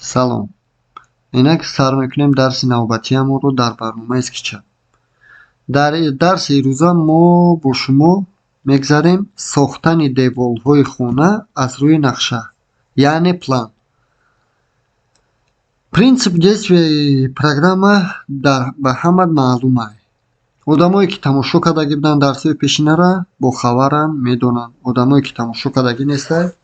Салом. Инак сар мекунем дарси навбатиамонро дар барномаи SketchUp. Дар дарси ирӯза мо бо шумо мегзарем сохтани деволҳои хона аз рӯи нақша, яъне план. Принцип действияи программа ба ҳама маълум аст. Одамое ки тамошо кардагӣ буданд дарсҳои пешинара бохабаранд, медонанд. Одамое ки тамошо кардагӣ нестанд,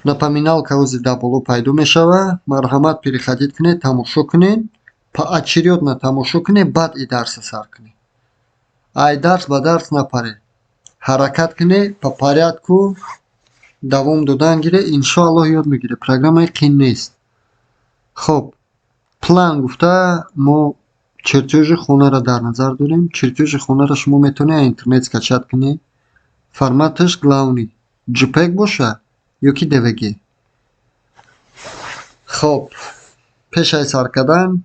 напоминалка ҳозир дар боло пайдо мешавад. Марҳамат, переходить кунед, тамошо кунед, поочередно тамошо кунед, баъд и дарса сар кунед. Ай дарс ба дарс напаред. Ҳаракат кунед, по порядку давом додан гире, иншоаллоҳ ёд мегиред. Программаи қин нест. Хоб, план гуфта мо чертёжи хонаро дар назар дорем. Чертёжи хонаро шумо метавонед аз интернет скачать кунед. Форматаш главный JPEG боша ё ки DWG. Хоб, пеш аз сар кардан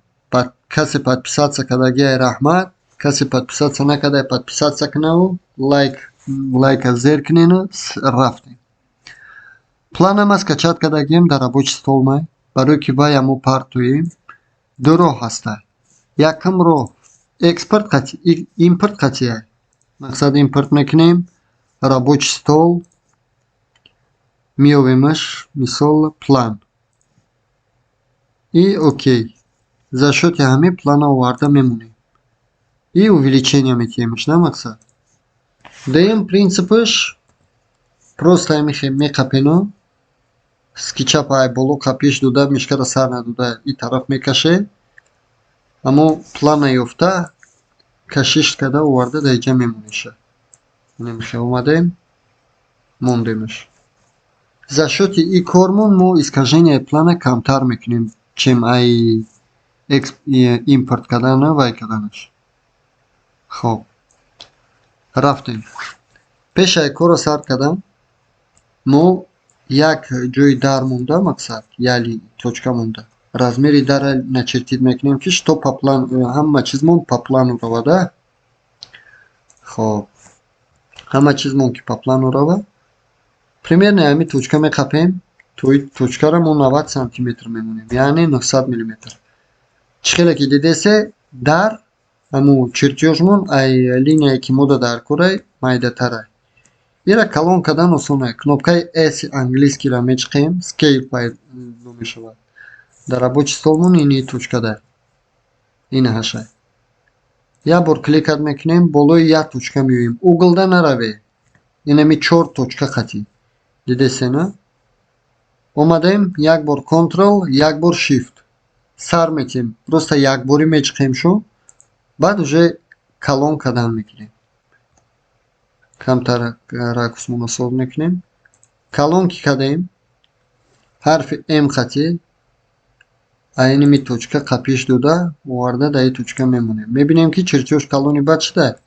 касе подписаться кардагиай, раҳмат, касе подписаться накардай, подписаться кунаву лайка зер кунену рафтем. Плана ма скачать кардагием дар рабочий стол май, барое ки вая мо партоем. Ду роҳ ҳаста. Якум роҳ экспорт, импорт қатъия. Мақсад, импорт мекунем, рабочий стол меёвемаш, мисол, план и окей. За счёти ҳамин плана оварда мемонем и увеличение метиҳемаш, на мақсад. Дуюм принципаш просто ҳамин меқапену SketchUp ай боло қапиш дода, мишкаро сар надода и тараф мекаше, аммо плана ёфта, кашиш карда оварда дар инҷа мемонеша. Мехе омадем, мондемаш. За счёти и кормон мо искажения плана камтар мекунем, чем ай импорт кардану вай карданаш. Хоб, рафтем. Пеш ай корро сар кардан мо як ҷои дар монда, мақсад, яъне точка монда. Размери дара начертить мекунем, ки что по плану, ҳама чизмон по плану равада. Хоб, ҳама чизмон ки по плану рава, примерно ҳамин точка меқапем, то точкаро мо 90 сантиметр мемонем, яъне 900 миллиметр. Чӣ хеле ки дидесе, дар ҳамун чертёжмон ай линияе ки мода дар корай майдатарай. Ира калон кардан осонае. Кнопкаи S английскиро мечиқем, scale пайдо мешавад. Дар рабочий столмон ини точка дай. Ина ҳашай. Як бор кликать мекунем, болои як точка меоем. Углда нараве. Инами чор точка қатӣ. Дидесе, на? Омадем, як бор Ctrl, як бор Shift. Сар метем. Просто якборӣ мечиқем шу. Баъд уже калон кардан мегирем. Камтар ракурсмонро соз мекунем. Калон ки кардем, ҳарфи М қатӣ айними точка қапиш дода, оварда дар ин точка мемонем. Мебинем, ки чертёж калони бад шуда,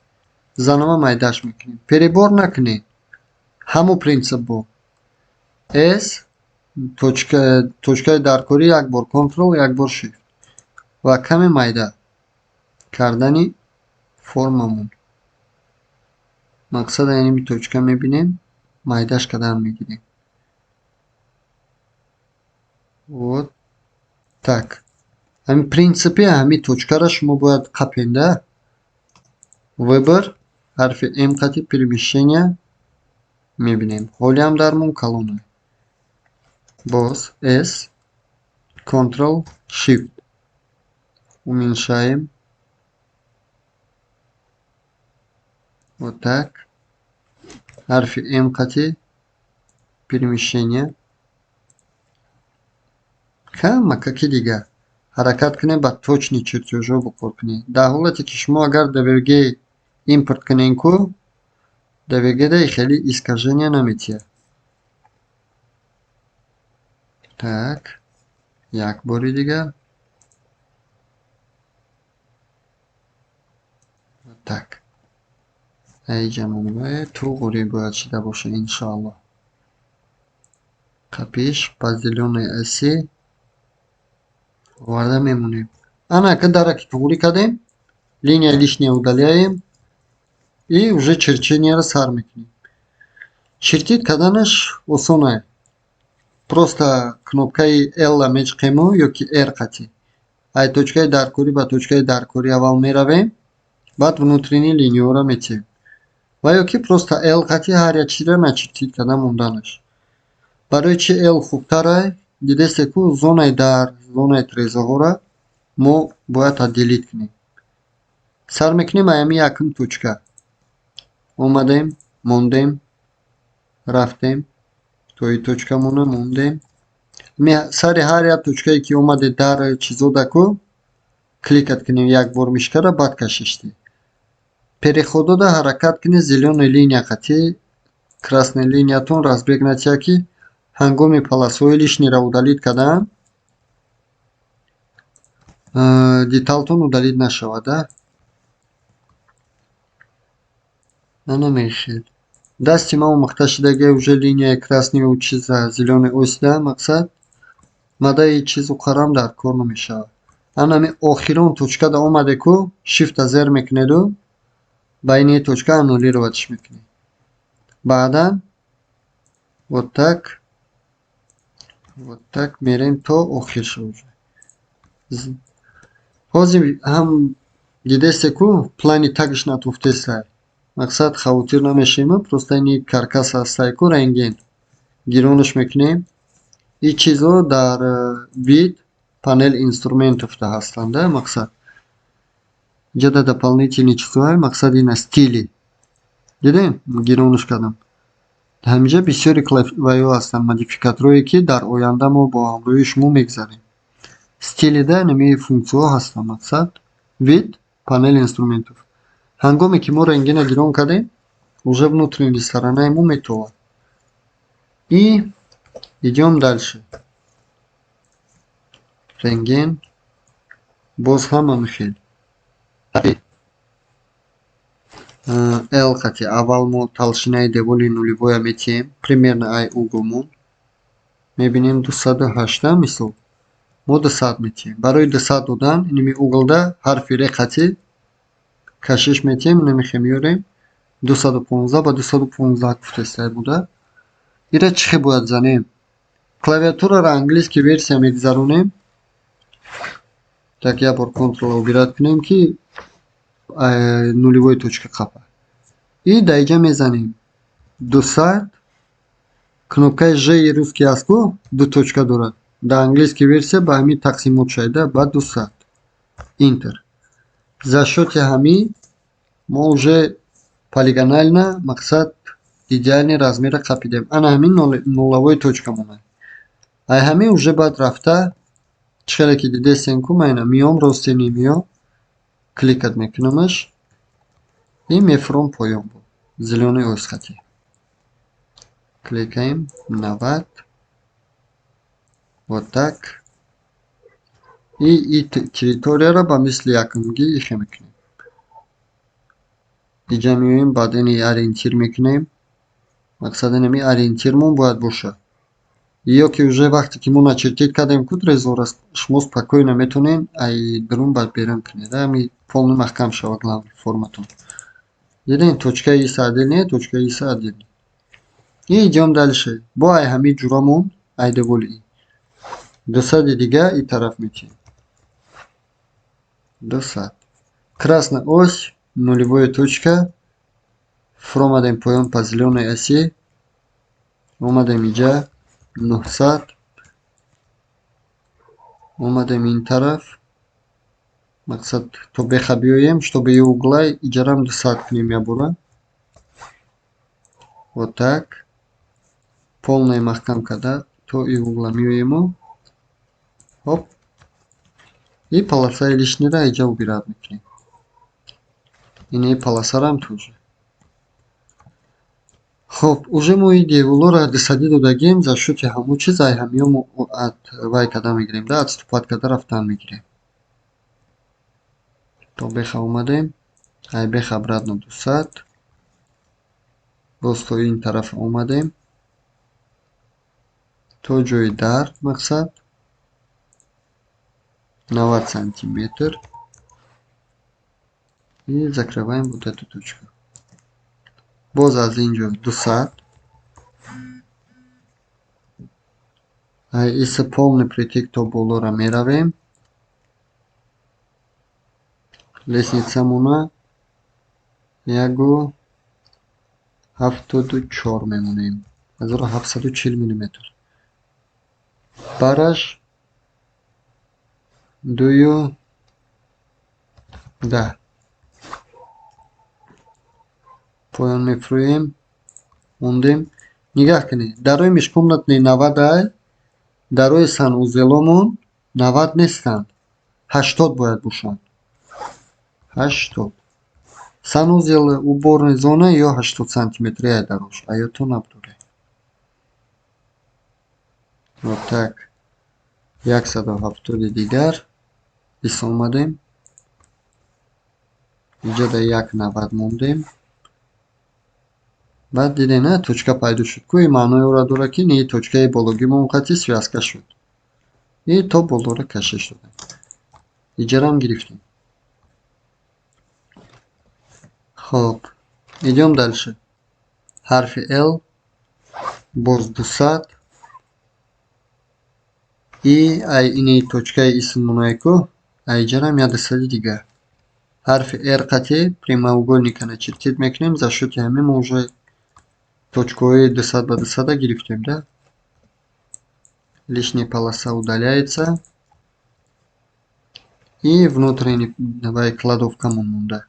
заново майдаш мекунем. Перебор накунед. Ҳамон принцип бо S точка, точкаи даркорӣ, як бор Ctrl, як бор Shift ва каме майда кардани формамон. Мақсад, айними точка мебинем, майдаш кардан мегирем. Вот так. Ҳамин принципи ҳамин точкаро шумо бояд қапенда. Выбор, ҳарфи М қатӣ перемещение мебинем. Ҳолиам дармон калона. Боз S, Ctrl, Shift. Уменьшаем. Вот так. Ҳарфи М қатӣ перемещение. Камакаки дигар. Ҳаракат кунед, ба точный чертёжҳо бикор кунед. Дар ҳолате ки шумо агар DWG импорт кунед ку, DWG-да хеле искажения наметиҳад. Так, як бори дигар. Так. Айҷа монда туғри бояд шида боша, иншоаллоҳ. Қапиш по зелёной оси оварда мемонем. Ана ка дара ки туғрӣ кардем, линия лишняя удаляем и уже черченияро сар мекунем. Чертить карданаш осонае. Просто кнопкаи L-ла мечиқему ё ки R қатӣ. Ай точкаи даркорӣ ба точкаи даркорӣ аввал меравем, баъд внутренний линияҳоро метиҳем. Ва ё ки просто L қатӣ ҳар як чизро начертить карда монданаш. Барои чи L хубтарай? Дидесте ку, зонаи дар, зонаи трезаҳоро мо бояд отделить кунем. Сар мекунем ай ҳамин якум точка. Омадем, мондем, рафтем то и точкамона мондем. Сари ҳар як точкае ки омаде дар чизода ку, кликать кунем як бор мышкара, баъд кашиштем. Переходода ҳаракат кунед зелёная линия қатӣ, красная линиятон разбег натиҳад, ки ҳангоми полосаҳои лишнийро удалить кардан деталтон удалить нашавад. Ана мешед. Дасти ман омӯхта шудагия уже линияи красныйу чиза зелёный осида, мақсад мадаи чизу қарам дар кор намешавад. Ана ҳамин охирон точкада омаде ку, шифта зер мекунеду байни точка аннулироватьш мекунед. Баъдан вот так, вот так мерем то охирша уже. Ҳозир ҳам дидесте ку, плани тагш натуфтесай. Мақсад хавотир намешем, просто ини каркас ҳастай ку, рентген. Гиронаш мекунем. Ин чизо дар вид панель инструментовда ҳастанд, да, мақсад. Инҷода дополнительный чизҳое, мақсад ина стили. Дидем? Гиронаш кардам. Ҳаминҷа бисёри ваё ҳастанд, модификаторҳое, ки дар оянда мо бо ҳамроҳии шумо мегзарем. Стилида инами функсияҳо ҳастанд, мақсад вид панель инструментов. Ҳангоме ки мо рентгена гирон кардем, уже внутренний сторонаи мо метовад. И идём дальше. Рентген боз ҳам ҳамин. L қати аввал мо толщинаи деволи нулевоя метиҳем, примерно ай углмон. Мебинем 208, мисол. Мо 200 метиҳем. Барои 200 додан инами углда ҳарфи ре қати кашиш метиҳем, инами меорем 215 ба 215 гуфтестай буда. Ира чӣ хел бояд занем? Клавиатураро английский версия мегзаронем. Так, як бор контролро убирать кунем, ки нулевой точка қапа. И дар инҷа мезанем 200, кнопкаи Ж русский аст ку, ду точка дорад. Дар английский версия ба ҳамин тақсимот шуда ба 200. Enter. За счёти ҳамин мо уже полигонально, мақсад, идеальный размерро қапидем. Ана ҳамин нулевой точка монад. Ай ҳамин уже баъд рафта чӣ хеле ки дидестем ку, ман ина миём ростини миём кликать мекунамаш и мефуром поён бо зелёный ось хати. Кликаем 90, вот так. И территорияро ба мисли якумгӣ ихе мекунем. Инҷа меоем, баъд ини ориентир мекунем. Мақсад инами ориентирмон бояд бошад. Ё ки уже вақте ки мо начертить кардем ку трезора, шумо спокойно метавонед ай дарун ба берун кунед. Ҳами полный маҳкам шавад главный форматон. Дидем, точкаи иса отдельная, точкаи иса отдельная. И идём дальше. Бо ай ҳамин ҷурамон ай деволи 200 дига и тараф метиҳем. 200. Красная ось, нулевая точка. Фуромадем поён по зелёной оси. Омадем инҷа 900. Омадем ин тараф. Мақсад то беха биёем, чтобы и углай иҷарам 200 кунем якбора. Вот так. Полный маҳкам карда то и угла меоему. Хоп. И полосаи лишнийро инҷа убирать мекунем. Ини полосарам тоже. Хоб, уже мо и деволоро дусадӣ додагем, за счёти ҳамун чиз ай ҳамиё мо вай карда мегирем, да, отступать карда рафтан мегирем. То беха омадем, ай беха обратно 200. Боз то ин тараф омадем. То ҷои дар, мақсад 90 сантиметр. И закрываем вот эту точку. Боз аз ин ҷо 200. Ай иса полный притык то болора меравем. Лестницамона 1,74 мемонем. 1740 миллиметр. Бараш 2,10. Поён мефурӯем. Мондем. Нигаҳ кунед. Дарои межкомнатный 90 ай, дарои санузеломон 90 нестанд. 80 бояд бошанд. 80. Санузел уборная зона ё 80 сантиметр ай дарош. Аё то набдоре. Вот так. 170 дигар. Ис омадем. Иҷода 1,90 мондем. Баъд дидем, на, точка пайдо шуд. Ку ин маънои ора дорад, ки ни точкаи бологимон қати связка шуд. И то болора кашиш додем. Иҷарам гирифтем. Хоб, идём дальше. Ҳарфи L боз 200. И ай ини точкаи исмоное ку, ай иҷарам я 200 дигар. Ҳарфи R қати прямоугольника начертить мекунем, за счёти ҳамин мо уже точкаҳои 200 ба 200 гирифтем, да? Лишняя полоса удаляется. И внутренний давай кладовкамон монда.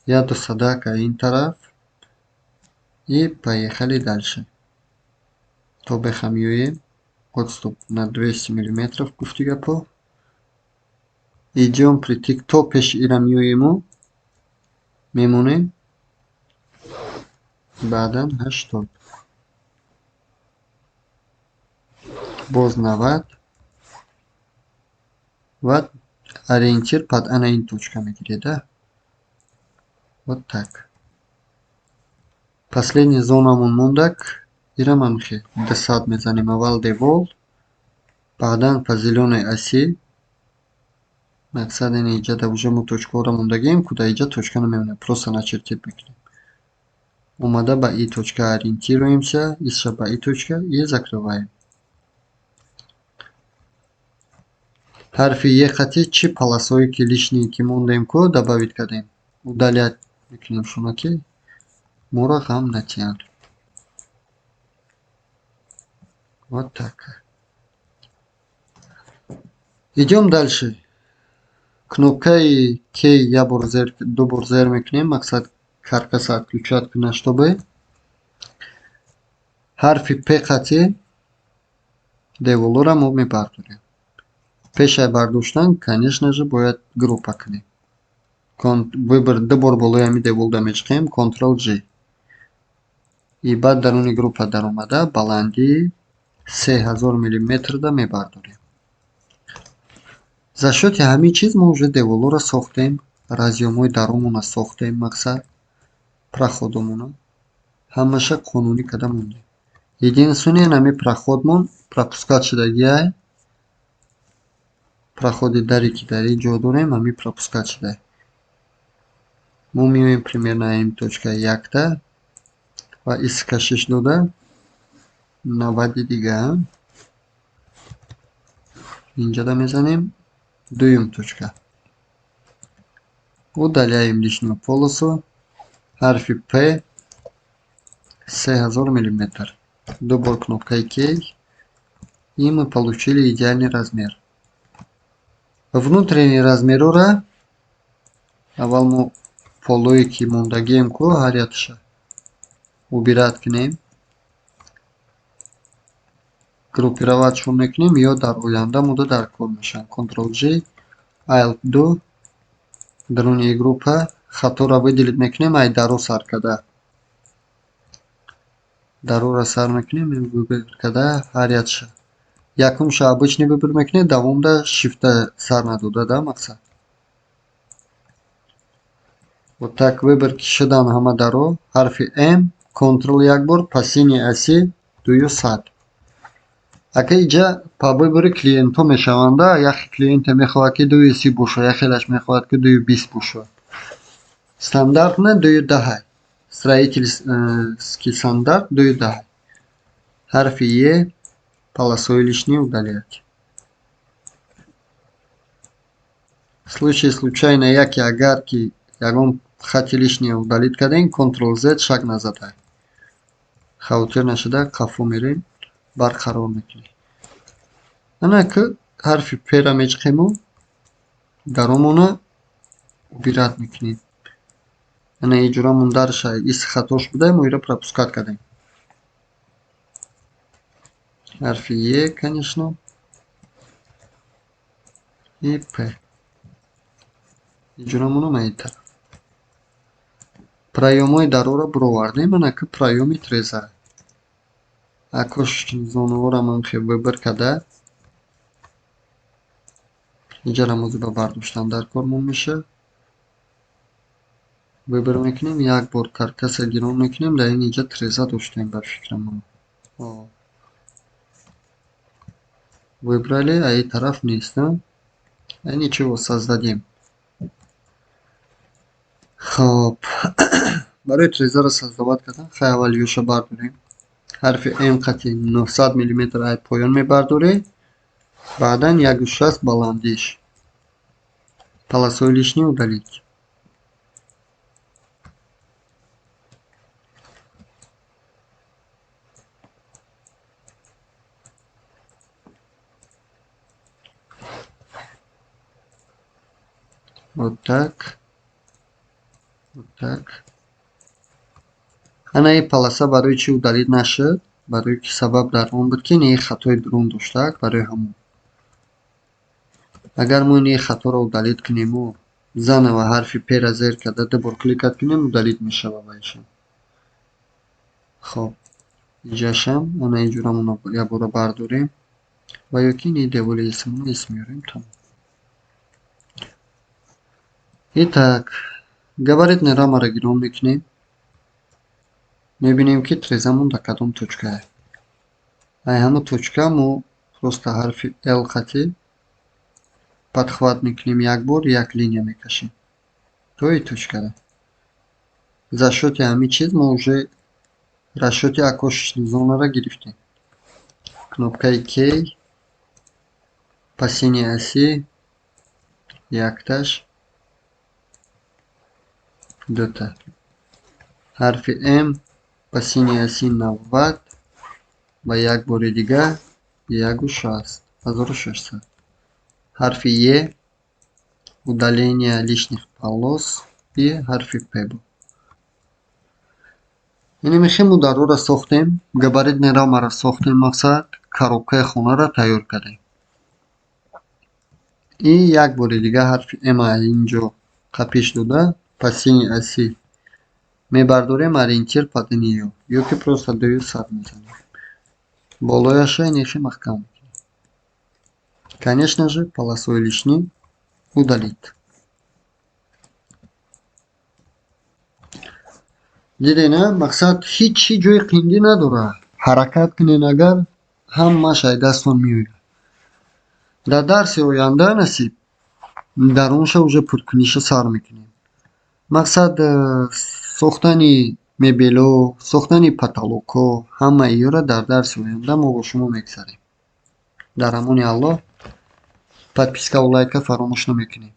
Я 200 ин тараф. И поехали дальше. То беха меоем. Отступ на 200 миллиметров гуфти гапо. Идём притык то пеши ира меоему. Мемонем. Баъдан 80. Боз 90. Ва ориентир под ана ин точка мегиред, да? Вот так. Последняя зонамон мондак. Ира ман 200 мезанем аввал девол, баъдан по зелёной оси. Мақсад ин иҷа уже мо точкаҳоро мондагием, куда иҷа точка намемонем, просто начертить мекунем. Омада ба и точка ориентируемся, исша ба и точка и закрываем. Ҳарфи Е қати чӣ полосое ки лишние ки мондем ку добавить кардем. Удалять мекунем шумо ки моро ғам натиҳанд. Вот так. Идём дальше. Кнопкаи K я бор зер, ду бор зер мекунем, мақсад каркаса отключать кунад, чтобы ҳарфи П қати деволора мо мебардорем. Пешай бардоштан, конечно же, бояд группа кунем. Выбор ду бор болои ҳамин деволда мечиқем, Ctrl G. И баъд даруни группа даромада баландии 3000 миллиметрда мебардорем. За счёти ҳамин чиз мо уже деволоро сохтем, разъёмҳои дарумона сохтем, мақсад проходомона ҳамаша қонунӣ карда мондем. Единственное, ҳамин проходмон пропускать шудагиай. Проходи даре ки дар ин ҷо дорем, ҳамин пропускать шуда. Мо меоем примерно ин точка якта ва ис кашиш дода 90 дига инҷода мезанем дуюм точка. Удаляем лишнюю полосу. Ҳарфи П 3000 миллиметр. Ду бор кнопкаи K. И мы получили идеальный размер. Внутренний размерора аввал мо полое ки мондагием ку ҳар якша убирать кунем. Группироватьшон мекунем ё дар оянда муда дар кор мешаванд. Ctrl G, Alt 2, даруни группа хаторо выделить мекунем, ай даро сар карда. Дарора сар мекунем, выбор карда ҳар якша. Якумша обычный выбор мекунем, давомда шифта сар надода, да, мақсад. Вот так выбор ки шудан ҳама даро, ҳарфи М, Ctrl як бор, по синей оси 200. Ака иҷа по выбори клиентҳо мешаванда, яхе клиенте мехоҳад ки 230 бошад, яхелаш мехоҳад ки 220 бошад. Стандартна 210. Строительский стандарт 210. Ҳарфи Е Полосои лишний удалять. В случае случайно яке агар ки ягон хати лишний удалить кардем, Ctrl Z шаг назад. Хавотир нашуда қафо мерем, барқарор мекунем. Ана ки ҳарфи П-ра мечиқему даромона убирать мекунем. Ана иҷорамон дарша ис хатош буда, мо ира пропускать кардем. Ҳарфи Е, конечно, и П. Иҷорамона маитар. Проёмҳои дарора буровардем, ана ки проёми треза. Акош зонаҳоро ман хе выбор карда. Иҷара мозиба бардоштан дар кормон меша. Выбор мекунем, як бор каркаса гирон мекунем, дар ин иҷа треза доштем ба фикрам. Выбрали, а и тараф нест, а? А ничего, создадим. Хоб, барои трезаро создавать кардан, хай аввал ёша бардорем. Ҳарфи М қати 900 мм ай поён мебардорем, баъдан 1,6 баландиш. Полосои лишний удалить. Вот так. Вот так. Ана ин полоса барои чӣ удалить нашуд? Барои ки сабаб дар он буд, ки ин хатои дурун доштак, барои ҳамон. Агар мо ин хаторо удалить кунему, заново ҳарфи П-ра зер карда ду бор кликать кунем, удалить мешавад вайшам. Хоб, иҷашам, ана иҷорамонро якбора бардорем ва ё ки ин деволи исмонро исм меорем, тамом. Итак, габаритный рамаро гирон мекунем. Мебинем, ки трезамон дар кадом точка. Ай ҳамон точка мо просто ҳарфи L қати подхват мекунем, як бор як линия мекашем то и точкара. За счёти ҳамин чиз мо уже расчёти окошечный зонаро гирифтем. Кнопкаи K, по синей оси якташ, дута. Ҳарфи М по синей оси 90 ва як бори дигар 1,6, 1600. Ҳарфи Е удаление лишних полос и ҳарфи П буд. Яъне мехоҳем мо дарора сохтем, габаритный рамаро сохтем, мақсад коробкаи хонаро тайёр кардем. И як бори дигар ҳарфи М инҷо қапиш дода, по синей оси мебардорем, ориентир под неё, ё ки просто дую сад мезанем. Болояша инехи маҳкам мекунем. Конечно же, полосои лишний удалить. Дидед, а? Мақсад ҳеҷ чи ҷои қиндӣ надорад. Ҳаракат кунед агар, ҳамааш ай дастон меояд. Дар дарси оянда насиб дарунша уже пуркуниша сар мекунем. Мақсад сохтани мебелҳо, сохтани потолокҳо, ҳамаи инҳоро дар дарси оянда мо бо шумо мегзарем. Дар амони Аллоҳ, подпискаву лайка фаромӯш намекунем.